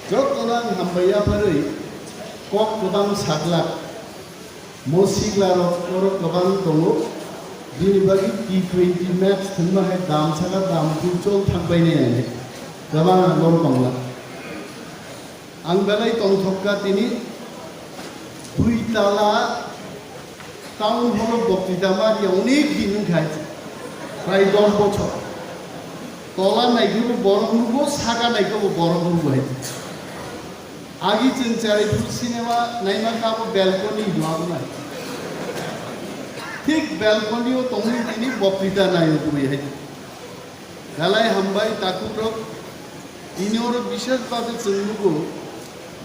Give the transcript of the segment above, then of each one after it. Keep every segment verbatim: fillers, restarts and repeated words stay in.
Jotono ang hambai yapharwi kok kwbang saglak. Mo siklarok oro kwbang tongo. Bini bagwi T twenty match thwngma hai dam saka dam pui chol thangbainai ang. Kwbang ang oro tongla. Ang belai tongthokka tini dui tala town hall o boktwita ma riya onek din wngkha hai. Prai dos bochor. Tola naikhe bo borok nugo, saka naikhe bo borok nugo hai. Agi chwng cherai phuru cinema naima kha bo balcony hino abo nai. Thik balcony o tongwi tini boktwita naio bui hai. Belai hambai takhuk rok, tini oro bishesh bhabe chwng nugo,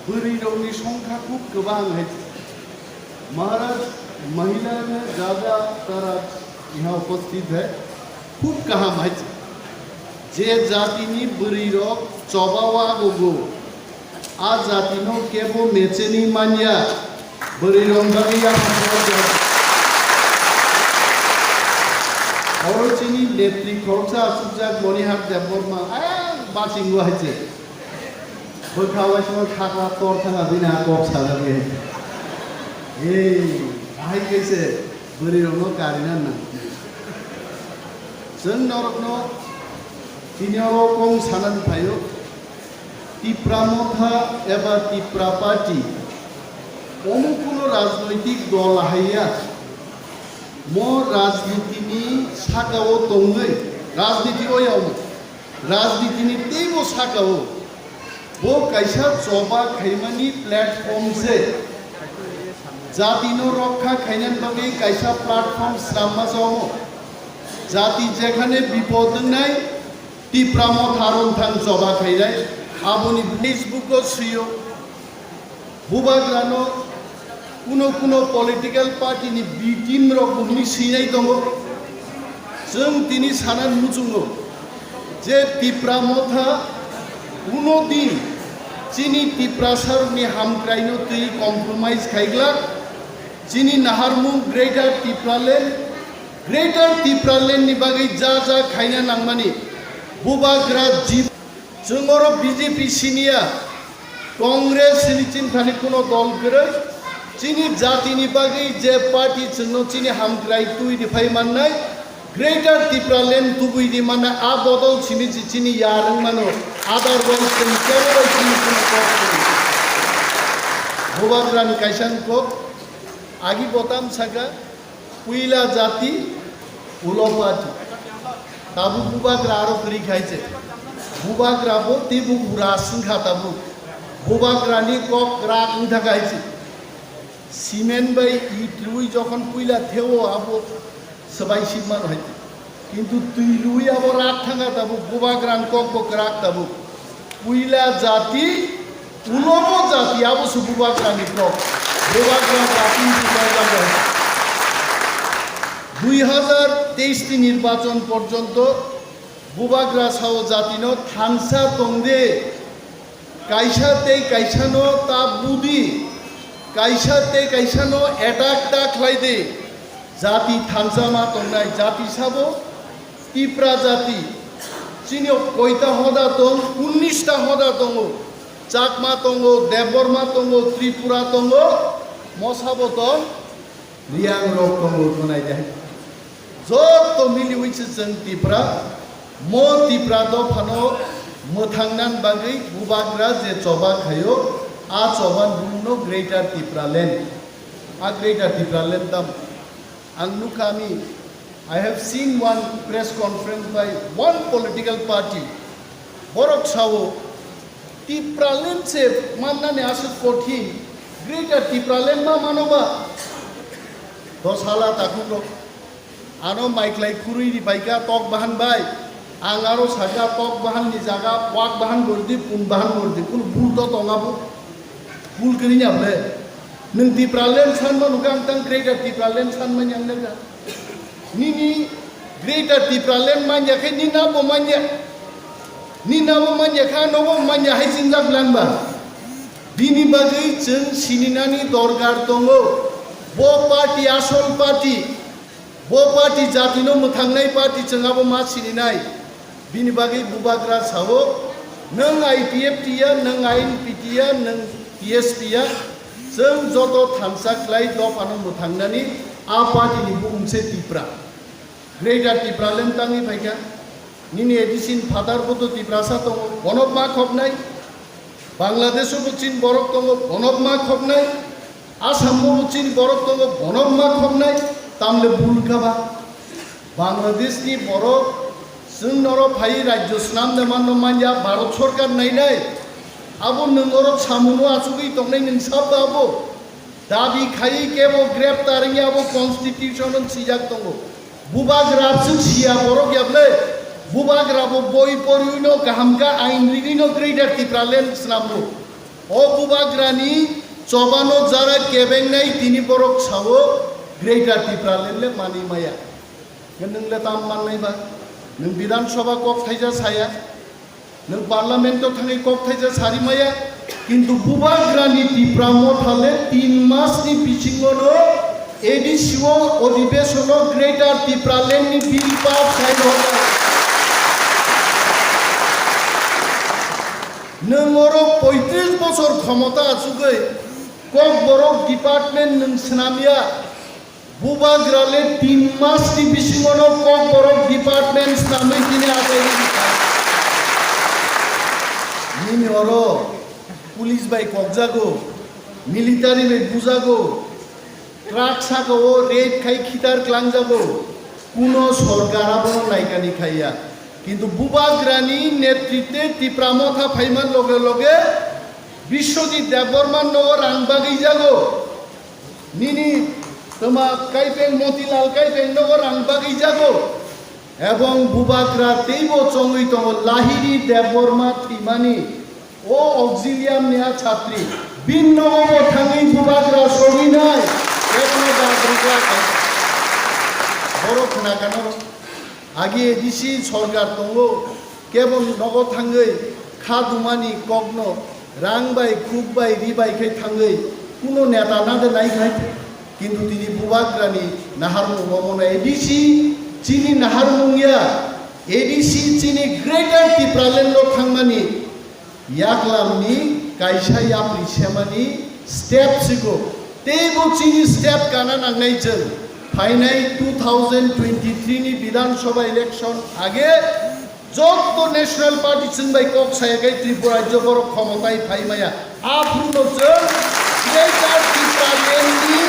bwrwi rokni songkha khub kwbang hai. Maharaj, mahila ne jada tara iha uposthit hai, khub kaham hai. Je jatini bwrwi rok choba wagogo, a jatino kebo mecheni manya, bwrwi rok bagwi yapha khe. Oro chini netri khoroksa achukjak Monihar Debbarma, ang bachingo hai se. Bwkha waisano khakla tor thanga bini a kok sajagwi hai. Ei, ahai khe se bwrwi rokno karina nang. Chwng norokno tini oro kong sanani phaio. Tipra Motha eba Tipra Party omo kuno rajnoitik dol haiya. Mo rajnitini sakao tongwi, rajniti oya omo, rajnitini teibo sakao bo kaisa choba khaimani platform se. Jatino rokha khainani bagwi kaisa platform sramma se omo. Jati jekhane bipod wngnai, Tipra Motha rwngthang choba khainai, aboni Facebook o swiyo. Bubagrano kuno kuno political party ni B team rok bo hwnwi swinai tongo. Chwng tini sana muchungo je Tipra Motha kuno din chini Tiprasa rokni hamkraino twi compromise khaiglak, chini naharmung Greater Tipraland, Greater Tipraland ni bagwi ja ja khaina nangmani Bubagra jib. Chwng oro B J P siniya, Congress sini chini thani kuno dol kwrwi. Chini jatini bagwi je party chwngno chini hamkrai twi rwphai mannai, Greater Tipraland tubui di mannai, a bodol simi si chini yarwng mano, otherwise chwng kebo bai chini kuno kok kwrwi. Bubagrani kaisa kok, agi botam saka, Puila jati, ulo party. Tabuk bubagra aro kwrwi khai se. Bubagra bo tei bo ura swngkha tabuk. Bubagra ni kok kwrak wngkha khai se. Cement bai it rwi jokhon puila theo abo swbai sip mano hai. Kintu twi rwi abo rak thangkha tabuk, bubagra ni kok bo kwrak tabuk. Puila jati, ulobo jati, abo se bubagrani kok. Bubagra jati ni bubagra. Dui hazar teis ni nirbachon porjonto bubagra sao jatino thansa tongde, kaisa tei kaisano ta budi, kaisa tei kaisano attack ta khlaide, jati thansa ma tongnai, jati sabo Tipra jati, chini koita hoda tong, unnish ta hoda tongo. Chakma tongo, Debbarma tongo, Tripura tongo, mosabo tong, Riang rok tongo tonai de. Joto miliwi se chwng Tipra, mo Tipra dophano mwthangnan bagwi bubagra je choba khaio, a choban bumungno Greater Tipraland. A Greater Tipraland tam. Ang nukha ami, I have seen one press conference by one political party. Borok sao, Tipraland se mannani aswk kothin, Greater Tipraland ma mano ba? Dosala takhuk rok, ano maiklai khurui ri baikha tok bahan bai, ang aro sakha tok bahan ni jaga wak bahan gordi, pun bahan gordi, kunu bul to tonga bo, bul kiri nya ble. Nwng Tipraland san mano kha, ang tang Greater Tipraland san manya ang nang kha. Nini Greater Tipraland manya khe nini abo manya. Nini abo manya khe ano bo manya hai sinjak lang ba. Bini bagwi chwng sininani dorkar tongo. Bo party asol party. Bo party jatino mwthangnai party chwng abo ma sininai. Bini bagwi bubagra sao, Nwng I P F T ya, nwng I N P T ya, nwng T S P ya, chwng joto thansa khlai dophano mwthangnani a party ni bumung se Tipra. Greater Tipraland tangwi phaikha. Nini A D C ni phatar bo to Tiprasa tongo, bono ma khoknai. Bangladesh o bo chini borok tongo, bono ma khoknai. Assam o bo chini borok tongo, bono ma khoknai. Tamle bul kha ba. Bangladesh ni borok chwng norok phai rajyo swnam de manno manya, Bharat sorkar nainai. Abo nwng norok samuno achugwi tongnai nwng sab ba abo. Dabi khaiwi kebo greptar wngya abo constitution o swijak tongo. Bubagra bwswk siya borok ya bwle? Bubagra bo boi poriwi no kaham kha ain rigwi no Greater Tipraland swnamno. O bubagrani chobano jara kebengnai tini borok sao Greater Tipraland le manwi maya. Nwng le tam mannai ba? Nwng Bidhan Sabha kok thaisa saya. Nwng Parliament o thangwi kok thaisa sari maya, kintu Bubagrani Tipra Motha le tin mas ni bisingo no A D C o odhibesono Greater Tipraland ni bill pass khai rwkha. Nwng oro poitris bosor khomota achugwi Kokborok department nwng swnamya. Bubagra le tin mas ni bisingo no Kokborok department swnamwi tini achaini rikha. Nini oro police bai kokjago, military bai bujago, truck saka o raid khai khitar klangjago, kuno sorkar abono naikani khaiya. Kintu Bubagrani netritwe Tipra Motha phaima loge loge Biswajit Debbarma nogo rang bagwi jago. Nini twma kaipeng Motilal kaipeng nogo rang bagwi jago. Ebong Bubagra teibo chongwi tongo Lahiri Debbarma thwimani. O auxilium ni a chhatri. Bin nogo bo thangwi Bubagra sogwi nai. Ekno da brikla kha. Borok khna kano. Agi A D C sorkar tongo, kebo nogo thangwi kha dumani kokno rang bai, khuk bai, ri bai khe thangwi kuno neta na de nai khai. Kintu tini Bubagrani naharmung omono A D C chini naharmung ya, A D C chini Greater Tipraland o thangmani Yaklamni kaisa yapri semani step siko. Teibo chini step kana nangnai chwng. Phainai two thousand twenty-three ni Bidhan Sabha election age jotto National Party chwng bai kok saya khe Tripura rajyo borok khomotai phai maya. Aphuru no chwng Greater Tipraland ni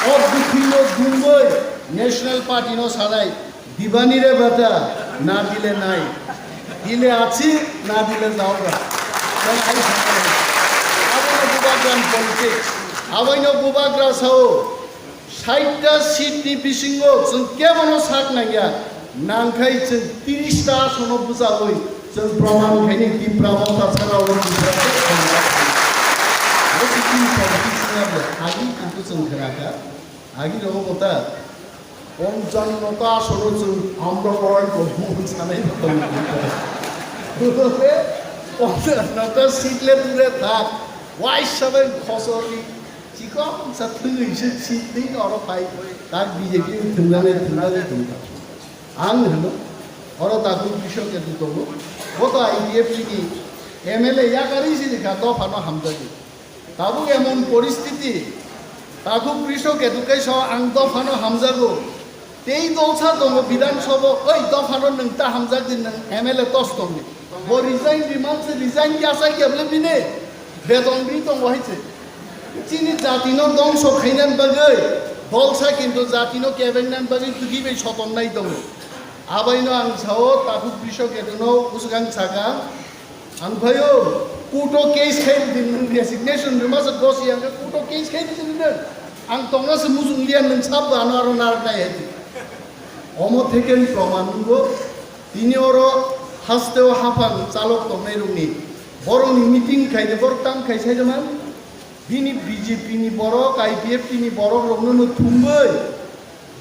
o bwkhwino dungwi National Party no sanai. Dibani re bata, na dile nai. Dile achi, na dile jaoga. Tei ai sakha. Abono Bubagra ni politics. Aboino Bubagra sao, saita seat ni bisingo chwng kebono sak nangya. Nangkhai chwng tiris ta asono bwchawi chwng proman khaini Tipra Motha saka o Tipra. Bo si tin politics na bo, agi kintu chwng khnakha. Agi rogo kota. Ponchannota asono chwng Amra Moran Kohmon sanai bo tongo. Ponchannota seat le dure thak. Wai sabai khosori. Chikon sa thwngwi se seat ni oro phai. Tak B J P ni thwngnani thwngnani thwngkha. Ang hwno. Oro Takhuk Krishok Ketu tongo. Bo to I P F T ni M L A yakari si dikha dophano hamjagwi. Tabuk emon poristiti, Takhuk Krishok Ketu kaisa ang dophano hamjago. Tei dolsa tongo Bidhan Sabha, oi dophano nwng ta hamjak di nwng M L A tos tongdi. Bo resign rimang se resign yasa kebole bini beton ri tongo hai se. Chini jatino dongso khainani bagwi, dolsa kintu jatino kebengna bagwi twi bai soton nai tongo. Abaino ang sao Takhuk Krishok Ketuno usgang saka. Ang phaio, kuto case khai di, nwng resignation rwma se gosi ang kuto case khai di sini nwng. Ang tongna se mujung liya nwng sab ba ano aro narak nai hai di. Omo theken proman nungo, tini oro hasteo haphang chalok tongnai rokni. Borokni meeting khai di, borok tam khai sai man. Bini B J P ni borok, I P F T ni borok rokno no thumbai.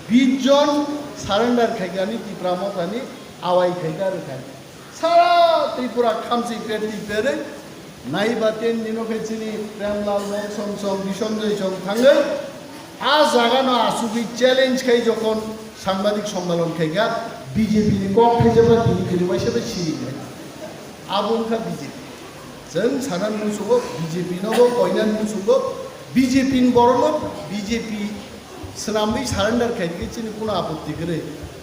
Bish jon surrender khaikani Tipra Mothani awai khaika rwkha. Sara Tripura khamsi perti perwi naiba ten dino khe chini Premlal Mong Song Song, Bisonjoy Song thangwi a jaga no asugwi challenge khai jokon sangbadik sommalon khaika B J P ni kok khaijaba tini kiri waisa bai siri khaika. Abo wngkha B J P. Chwng sanan muchungo B J P nobo koinan muchungo, B J P ni borokno B J P swnamwi surrender khaikhe chini kuno apotti kwrwi.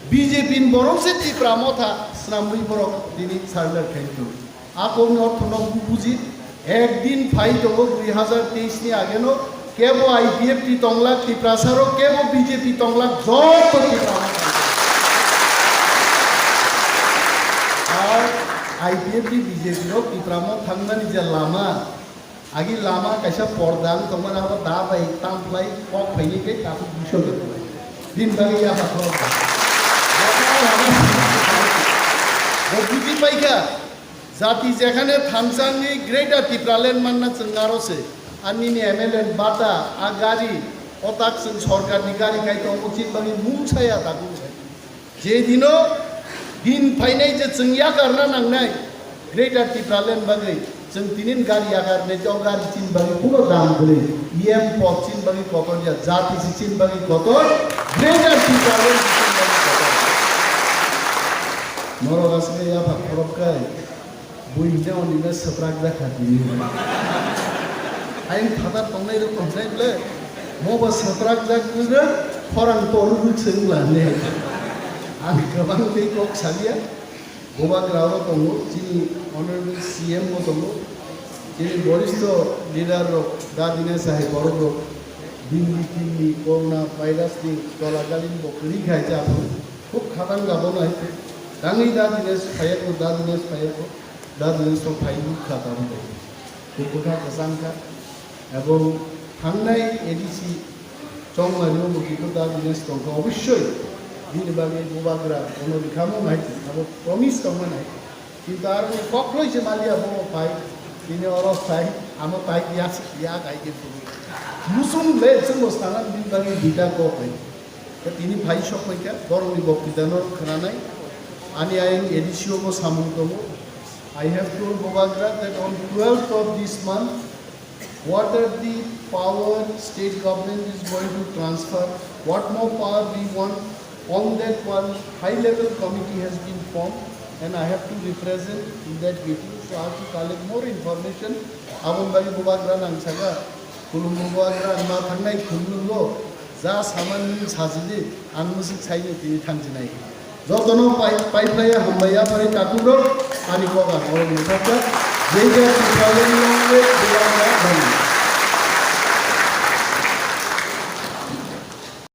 B J P ni borok se Tipra Motha swnamwi borok tini surrender khaikhe. A kokni orthono bu-, buji, ekdin phai tongo dui hazar teis ni ageno, kebo I P F T tonglak Tiprasarok, kebo B J P tonglak joto Tipra Motha. Ar I P F T B J P rok Tipra Motha thangmani je lama, agi lama kaisa porda wng tongmani abo da bai tamplai kok phaini tei takhuk bisok bai. Bini bagwi yapha khorok bai. Bo buji paikha, jati jekhane thamsangni Greater Tipraland manna chwng aro se. Ar nini M L A ni bata, a gari, o tak chwng sorkarni gari kai tongo, chini bagwi mung saya takhuk. Je dino din phainai je chwng yakarna nangnai Greater Tipraland bagwi, chwng tinin gari yakarnai, o gari chini bagwi kuno dam kwrwi, E M pod chini bagwi kotor ya, jati si chini bagwi kotor, Greater Tipraland si chini bagwi kotor. Norok aswk yapha khorok kai. Bui hwnde onina swprak jakha tini. Ayang phatar tongnai rok tongthai ble, mo bo swprak jak rwgwk, khorang toru rwk se wngla hwnwi. Ang kwbang tei kok salia, bubagra oro tongo, chini honorable C M bo tongo, chini boristo leader rok, da dine sahi borok rok, bini bini corona virus ni cholakalin bo kwrwi khai cha phuru. Khub khatang gabo nai. Tangwi da Dinesh phaiya ko, da Dinesh phaiya ko, da Dinesh to phai nuk kha tamo dai. Khub bwkha kwchang kha. Ebo thangnai A D C chongmani o mugi ko da Dinesh tong kha. Obossoi bini bagwi bubagra kono rikhamo nai, abo promise tongma nai. Kintu aroni kokloi se maliya bo phai, tini oro phai, amo tai ya, ya kai ke phuru. Musung le chwngbo sana bini bagwi dita ko phai. Tei tini phai sok paikha, borokni boktitano khwnanai. Ani ayang A D C o bo samung tongo. I have told Bubagra that on twelfth of this month, Waterdeep power state government is going to transfer. What more power we want? On that one, high level committee has been formed and I have to represent in that meeting. So I have to collect more information. Aboni bagwi Bubagra nang saka. Khulumbo bo ang ma thangnai khulumbo ja saman sajidi ang musik saini tini thangjinai. Jotono pai pai phlai hambai ya pari takhuk rok ani koga oro ni thakha. Jai jai Tipraland long live Bubagra bani.